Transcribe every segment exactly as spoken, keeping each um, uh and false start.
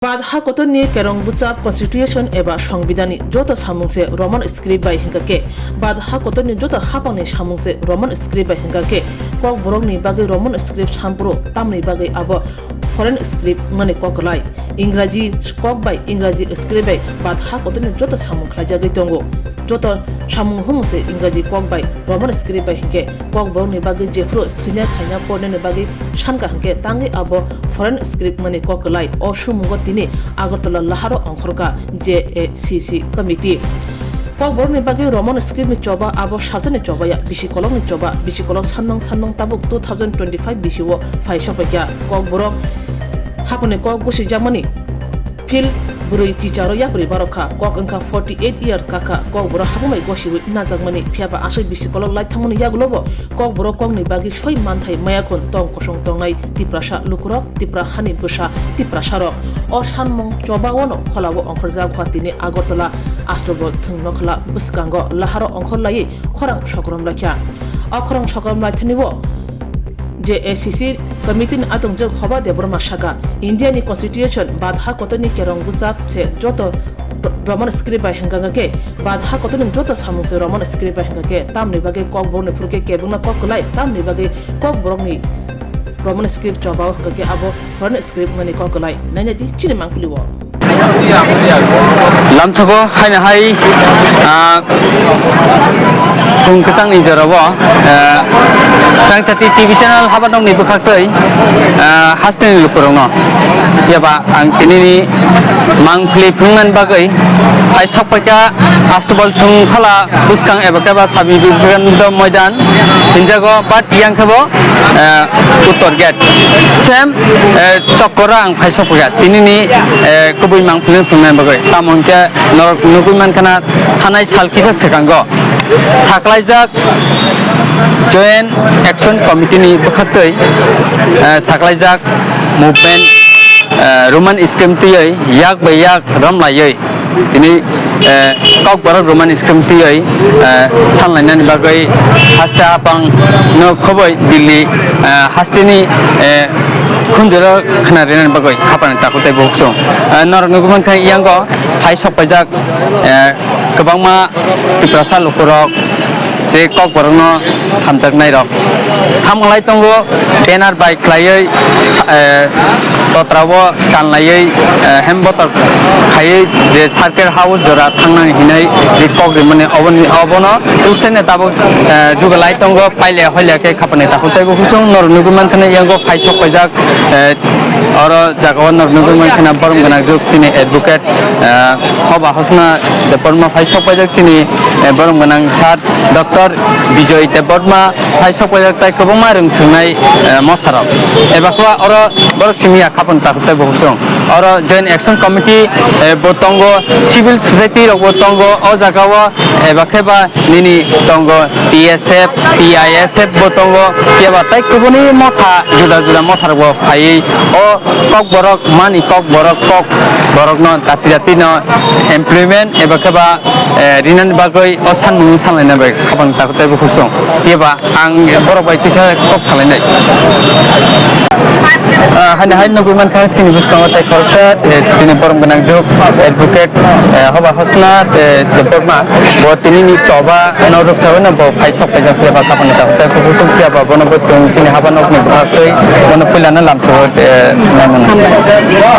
Bad ha kotorni kerong bwchap constitution eba songbidani joto samung se Roman script bai hingka khe, bad ha kotorni joto hapangni samung se Roman script bai hingka khe, Kokborokni bagwi Roman script sampro tamni bagwi abo foreign script wngmani kok kwlai. Ingraji kok bai Ingraji script bai bad ha kotorni joto samung khlaijagwi tongo. Joto samung humung se Ingraji kok bai Roman script bai hinkhe Kokborokni bagwi jephru swinya khaina pornani bagwi sankha hinkhe tangwi abo foreign script wngmani kok kwlai. O sumungo tini Agartala laharo ongkhorkha J A C C committee. Kokborokni bagwi Roman script ni choba abo salsani choba ya, bisi kolokni choba, bisi kolok sanmang sanmang tabuk two thousand twenty-five bisi o phai sokphaikha. Kokborok haphangni kok gusijakmani phil bwrwi chicharo yapri barokha, kok wngkha forty eight year kakha, Kokborok habumai gosiwi najakmani, phiyaba aswk bisi kolok lai thangmani yagulobo Kokborok kokni bagwi soi manthai maya khun tong kosong tongnai Tiprasa lukurok, Tipra hani bwsa Tiprasarok. O sanmung choba-o no kholao ongkhorjak kha tini Agartala Astobol thwng nokhla bwskango laharo ongkhor laiwi khorang sokrom laikha. O khorang sokrom laithani-o J A C C committee ni atongjwk Hoba Debbarma saka, India ni constitution bad ha kotorni kerong bwchap se joto Roman script bai hingka khe, bad ha kotorni joto samung se Roman script bai hingka khe, tamni bagwi Kokborokni phuru khe kebengno kok kwlai, tamni bagwi Kokborokni Roman script chobao hingka khe abo foreign script wngmani kok kwlai. Naina di chini mangpili o. Lamsoko haino hai, ah, Phung kwchangni jorao, eh, Changchati T V channel habanokni bwkhaktwi, eh, hasteni lukurokno yaba ang tinini mangpili phunuknani bagwi hai sokphaikha Astobol thwng phala bwskang eba khe ba Swami Vivekananda Moidan hinjago, but yang khe bo, eh, Uttor Gate. Same, eh, chokkora ang phai sokphaikha tinini, eh, kubui mangpili phunuknani bagwi. Tamo hwnkhe norok nugwi mankha na, thanai sal kisa swkango saklaijak Joint Action Committee ni bwkhaktwi, eh, saklaijak movement, eh, Roman script twiwi yak bai yak romlaiwi tini, eh, Kokborok Roman script twiwi, eh, sanlainani bagwi haste hapang no khoboi Delhi, eh, hasteni, eh, khunjoro khna rinani bagwi khapani takhuk tei bukhuk chwng. Eh, norok nugwi mankha yango phai sokpaijak, eh, kwbangma Tiprasa lukurok je Kokborokno hamjaknairok thamwlai tongo, banner bai khlaiwi, eh, totrao kanlaiwi, eh, hem botor khaiwi je Circuit House jora thangnani hinwi je kok rimani oboni, obono uksaino tabuk, eh, jugalai tongo, paile hoile khe khapani takhuk tei bukhuk chwng norok nugwi mankha yango phai sokpaijak, eh, oro jagao norok nugwi mankha borom gwnang juk chini advocate, eh, Hoba Hosna Debbarma phai sokpaijak chini, eh, borom gwnang sir Doctor Bijoy Debbarma phai sokpaijak tai kwbangma rwng swngnai, eh, motharok. Eba khe oro borok simi ya khapang takhuk tei bukhuk chwng. Oro Joint Action Committee, eh, bo tongo, civil society rok bo tongo, o jagao eba khe ba nini tongo T S F, T I S F bo tongo, keba tai kubuni motha juda juda motharok bo phaiwi o Kokborok mani Kokborok Kokborokno dati dati no employment eba khe ba, eh, rinani bagwi o sanmung sanlaina bai khapang takhuk tei bukhuk chwng. Phiya ba ang borok bai kisa kok salainai. Ah, hani hai nugwi mankha chini bwskango tei khoroksa, eh, chini borom gwnang juk advocate, eh, Hoba Hosna, eh, Debbarma. Bo tinini choba no rwksawi no bo phai sok paijak phiya ba khapang takhuk tei bukhuk chwng phiya ba bono bo chwng chini haba nokni bwkhak twi bono puilano lamsao, eh, naimano.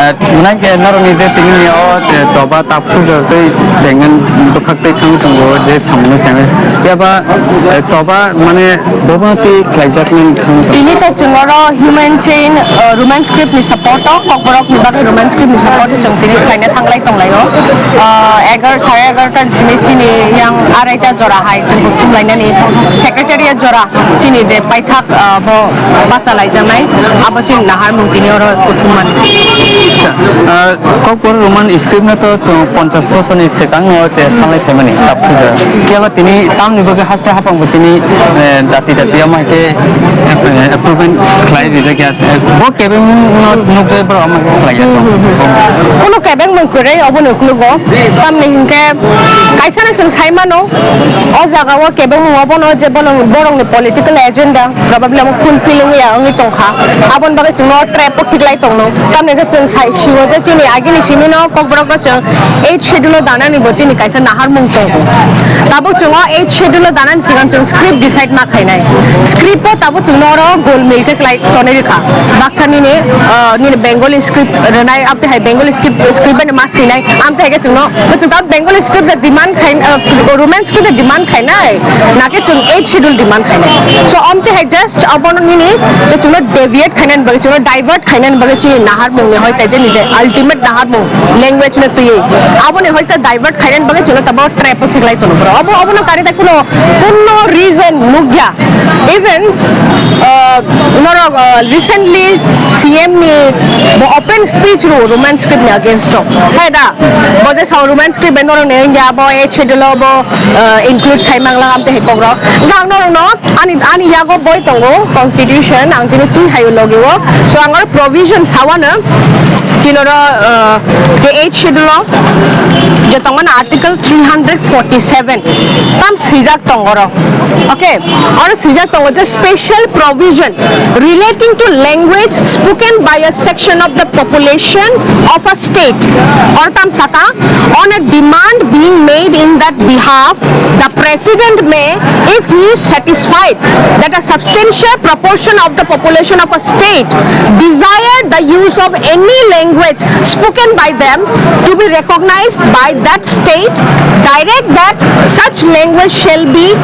Eh, nang, eh, norokni je tinini o, eh, choba tak Suja tei chengmani bwkhak tei thang tongo je samungno chengwi. Phiya ba, eh, choba mane bobo twi khlaijakmani thang tongo. Tini khe chwng oro human chain, eh, Roman script ni support o, Kokborok ni bagwi Roman script ni support o chwng tini khlaina thanglai tonglaio. Eh, egar, sare egarta ni simi chini yang araita jora hai chwng kuthum lainani secretariat jora chini je paithak, eh, bo bacha laijaknai, abo chini naharmung tini oro kuthum mani. Acha, eh, Kokborok Roman script no to chwng ponchash bosorni swkang no te salai phaimani, tabuk suja. Phiya ba tini tamni bagwi haste hapang bo tini, eh, dati dati ama khe, eh, improvement khlai rijak ya. Eh, bo kebeng no nukjai borok ama khe khlai ya. Kuno kebeng Kwrwi obono uklogo. Tamni hinkhe kaisano chwng sai mano, o jagao kebengmung obono je bono, borokni political agenda probably omo fulfill wngya wngwi tongkha. Aboni bagwi chwngno trap o khiklai tongno. Tamni hinkhe chwng sai sio je chini agini simino kokborokno chwng eighth schedule o danani bo chini kaisa naharmung tongo. Tabuk chwng o eighth schedule o danani sigang chwng script decide ma khainai. Script o tabuk chwngno oro golmil khe khlai tonwi rwkha. Baksa nini, ah, nini Bengali script rwnai, abtwi hai Bengali script, script bai ma swinai, amtwi hai khe chwngno, chwng tabuk Bengali script da demand khai, ah, Roman script da demand khainai, na khe chwng eighth schedule demand khainai. So, amtwi hai just abono nini je chwngno deviate khainani bagwi, chwngno divert khainani bagwi chini naharmungni hoi tai je nini ultimate naharmung language no twiwi. Aboni hoi ta divert khainani bagwi chwngno tabo trap o khiklai tono bro. Abo, abono kari ta kuno, kuno reason nukya. Even, uh, norok, uh, recently C M ni bo open speech ro Roman script ni against o. Hai da, bo je sao Roman script bai norok ni India bo eighth schedule o bo, uh, include khai mangla amte hai kokrok. Ga norok no ani, ani yago boi tongo constitution, ang tini twi hai logi o. So ang oro provision sawa no. Chini oro, uh, je eighth schedule o je tongmani article three hundred forty-seven tam swijak tongo oro. Okay, oro swijak tongo je special provision relating to language spoken by a section of the population of a state. Oro tam saka, on a demand being made in that behalf, the president may, if he is satisfied that a substantial proportion of the population of a state desire the use of any language spoken by them to be recognized by that state, direct that such language shall be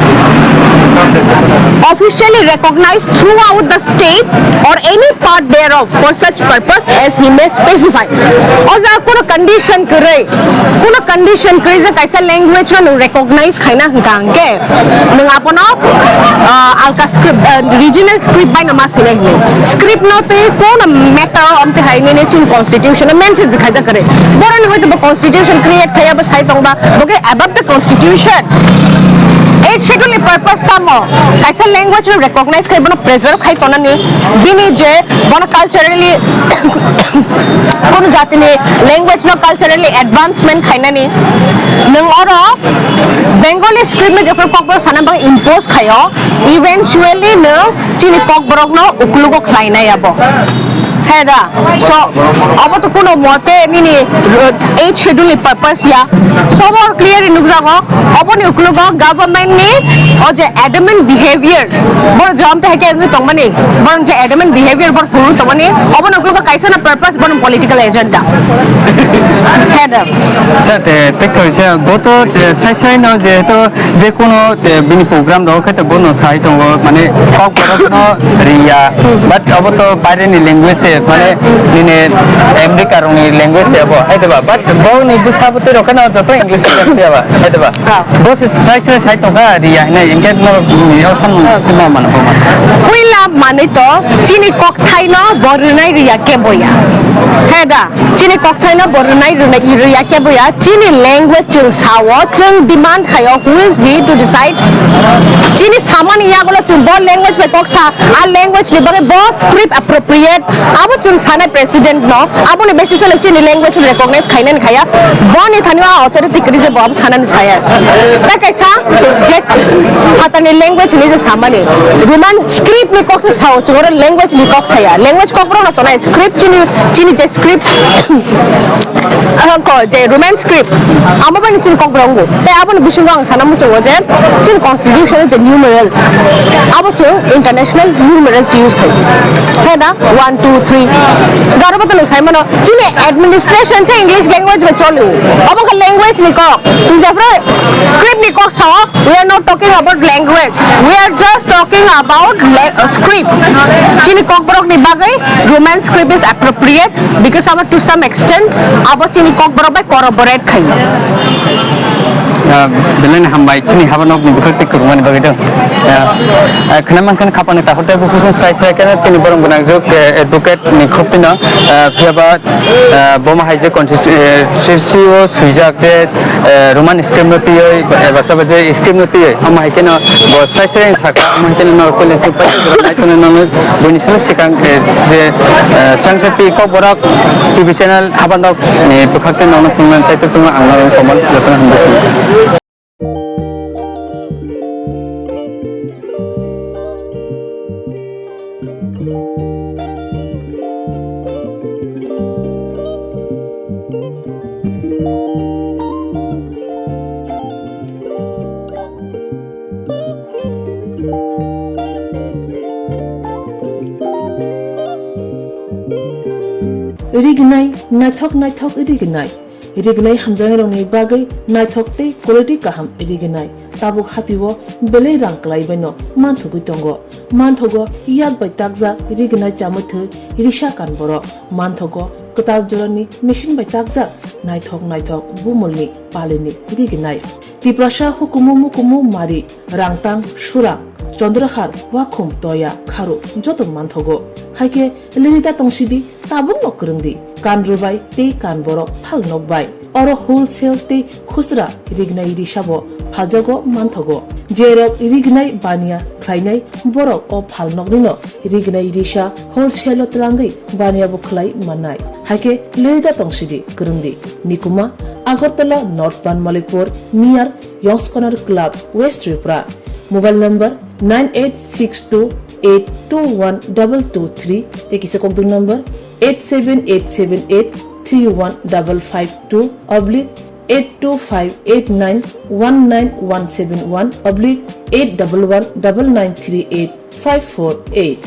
officially recognized throughout the state or any part thereof for such purpose as he may specify. O jaga kono condition kwrwi, kono condition kwrwi je kaisa language no nwng recognize khaina hwnkha hwnkhe nwng abono, ah, alka script, ah, regional script bai no ma swinai hwnwi. Script no twi kono matter o amtwi hai nini chini constitution o mention khaijak kwrwi. Boroni hoi to bo constitution create khaiya bo sai tongba, bo khe above the constitution. Eighth schedule ni purpose tamo? Kaisa language no recognize khai bono preserve khai tonani, bini je bono culturally kono jatini language no culturally advancement khainani. Nwng oro Bengali script no jephru kokborok sana bagwi impose khaio, eventually nwng chini kokborok no uklugo khlainai abo. He da, so, obo to kuno mote nini, uh, eighth schedule ni purpose ya. So, obo clearly nukjago, oboni uklugo government ni o je adamant behavior, boro jom te hake wngwi tongmani, borok je adamant behavior boro phuru tongmani, oboni uklugo kaisa na purpose, bono political agenda. He da. Sir, te, te kaisa, bo to, te, sai sai no je to, je kono, te, bini program rok khe te bono sai tongo, mane, kok borok no riya, but obo to baire ni language se, mane, nini America rok ni language se obo, hai diba? But bo ni bwsa bwtwi rok kheno joto English ni ya ba, hai diba? Ah. Bo se srai srai sai tongkha riya hinai, hinkhe no, ni o samung Ah. System ma mano bo mano. Puila manwi to chini kokthai no bo rwnai riya kebo ya. He da? Chini kokthaino bo rwnai rwnai rwya kebo ya, chini language chwng sao, chwng demand khaio, who is he to decide? Chini samani yagulo chwng bo language bai kok sa, a language ni bagwi bo script appropriate, abo chwng sanai president no, aboni basis o chini language recognize khainani khaya, boni thani o authority kwrwi je bo abo sanani saya. Ta kaisa je phatani language ni je samani, Roman script ni kok se sao, chwng oro language ni kok saya, language kok borok no tonai, script chini, chini je script, ah, ko je Roman script, amo bai chini kokborok wngo. Tai aboni bisingo ang sana muchungo je chini constitution je numerals, abo chwng international numerals use khai. He da, one, two, three. Garo boto nwng sai mano, chini administration se English language bai choli. Obo khe language ni kok. Chwng jephru script ni kok sao, we are not talking about language. We are just talking about la-, uh, script. Chini kokborok ni bagwi Roman script is appropriate because abo to some extent abo chini kokborok bai corroborate khai. Ah, belai ni hambai chini haba nok ni bwkhak tei kwrwngmani bagwi dong. Ah, ah, khna mankha khapang ni takhuk tei bukhuk song sai sai khe chini borok gwnang juk, eh, advocate ni khuk tino, ah, phiya ba, ah, bo ma hai je constituency o swijak je, eh, Roman script no twiwi, eba khe ba je script no twiwi, omo hai kheno bo sai sai saka, omo hai kheno norok kole se pai nai kheno nono buini salo sikang, eh, je, eh, sangsa twi kok borok T V channel haba nok ni bwkhak tei nono phunuknani chaitok tongo, ang nono comment jotono hambai khaio. Rignai, naithok naithok rignai. Rignai hamjaknairokni bagwi naithok tei quality kaham rignai. Tabuk hatio belai rang kwlaibaino manthogwi tongo. Manthogo yak bai takjak rignai chamwi thwi risa kan borok. Manthogo kwtal jorani machine bai takjak naithok naithok bumulni palini rignai. Tiprasa hukumu mukumu mari, Rangtang, Surang, Chandrahar, Wakhum, Toya, Kharu joto manthogo. Haikhe lirida tongsidi, tabukno kwrwngdi, kan rwbai tei kan borok phal nokbai. Oro wholesale tei khusra rignai risabo phaljago manthogo. Jerok rignai baniya khlainai borok o phal noknino rignai risa wholesale o twlangwi baniya bo khlai mannai. Haikhe lirida tongsidi kwrwngdi. Nikuma, Agartala North Banmalipur near Yong's Corner Club, West Tripura. Mobile number nine eight six two eight two one double two three, tei kisa kokduk number eight seven eight seven eight three one double five two oblique eight two five eight nine one nine one seven one oblique eight double one double nine three eight five four eight.